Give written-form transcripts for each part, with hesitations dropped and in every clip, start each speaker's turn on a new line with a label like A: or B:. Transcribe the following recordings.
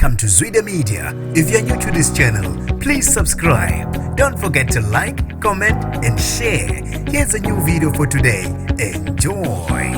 A: Welcome to Zwida Media. If you're new to this channel, please subscribe. Don't forget to like, comment, and share. Here's a new video for today. Enjoy.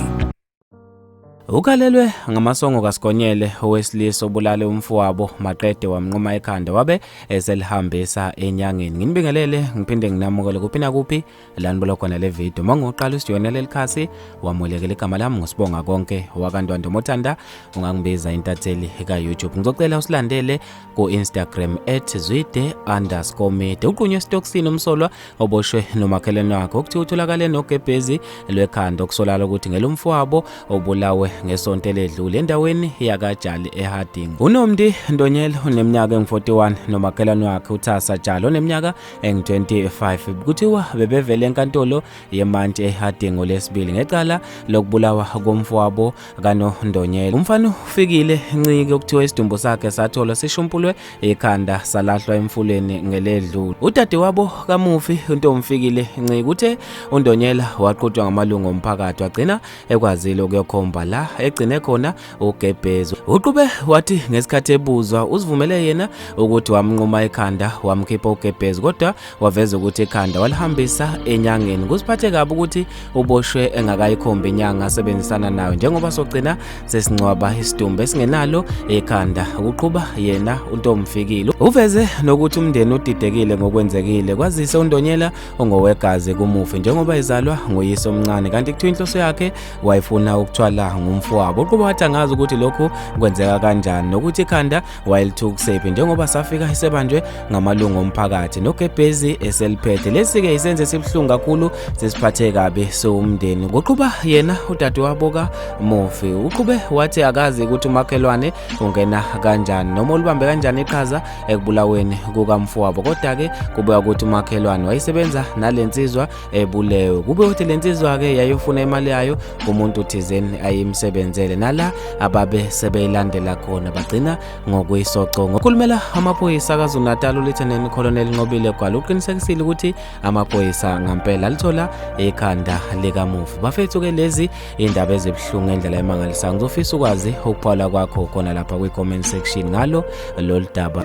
B: Ukhalelwe ngamasongo kaSigonyela owesilisa obulale umfowabo maqede wamnquma ekhanda wabe eselihambisa enyangeni. Nginibingelele ngiphinde nginamukele kuphi nakuphi la nibuka khona le video. Uma ungoqala usijoyinela leli wamulekele igama lami ngusibonga konke wakaNtwando Mothanda ungangibiza intatheli ka-YouTube. Ngizocela usilandele ku-Instagram @zwide_media. Uqunywe esitokisini umsolwa oboshwe nomakhelwane wakhe okuthiwa utholakale nogebhezi lwekhanda okusolakala ukuthi ngelomfowabo obulawe ngesonto eledlule endaweni yakaJali eHarding. UNomdi Ndonyela oneminyaka engu-41 nomakhelwane wakhe uThasa Jali oneminyaka engu-25 kuthiwa bebevele enkantolo yemantshi eHarding ngolwesibili ngecala lokubulawa komfowabo kaNondonyela. Umfana ufikile Ncike okuthiwa isidumbu sakhe satholwa sishumpulwe ikhanda salahlwa emfuleni ngeledlule. Udadewabo kamufi uNtomfikile Ncike uthe uNdonyela waqhutshwa ngamalungu omphakathi wagcina ekwazile ukuyokhomba la egcine khona ugebhezi. Uqhube wathi ngesikhathi ebuzwa uzivumele yena ukuthi wamnquma ikhanda wamkhipha ugebhezi kodwa waveza ukuthi ikhanda walihambisa enyangeni. Kusiphathe kabi ukuthi uboshwe engakayikhombi inyanga asebenzisana nayo njengoba sogcina sesingcwaba isidumbu esingenalo ikhanda, kuqhuba yena uNtomfikile. Uveze nokuthi umndeni udidekile ngokwenzekile kwazise uNdonyela ongowegazi kumufi njengoba izalwa nguyise omncane kanti kuthiwa inhloso yakhe wayefuna ukuthwala ngumfowabo. Uqhuba wathi angazi ukuthi lokhu kwenzeka kanjani nokuthi ikhanda wayelithukusephi njengoba safika esebanjwe ngamalungu omphakathi nogebhezi eseliphethe. Lesi-ke isenze sibuhlungu kakhulu sesiphathe kabi siwumndeni, kuqhuba yena udadewabo kamufi. Uqhube wathi akazi ukuthi umakhelwane ungena kanjani noma ulibambe kanjani iqhaza ekubulaweni kukamfowabo, kodwa-ke kubeka ukuthi umakhelwane wayesebenza nale nsizwa ebulewe. Kube ukuthi le nsizwa-ke yayofuna imali yayo kumuntu thizeni ayimsebenzele, nala ababe sebeyilandela khona bagcina ngokuyisocongo. Okhulumela amaphoyisa KwaZulu-Natal uLieutenant Colonel Nqobile Gwala uqinisekisile ukuthi amaphoyisa ngampela alithola ikhanda likamufi. Bafethu-ke lezi indaba ezibuhlungu ngendlela emangalisayo. Ngizofisa ukwazi ukuphawula kwakho khona lapha kwi-comment section ngalo lolu daba.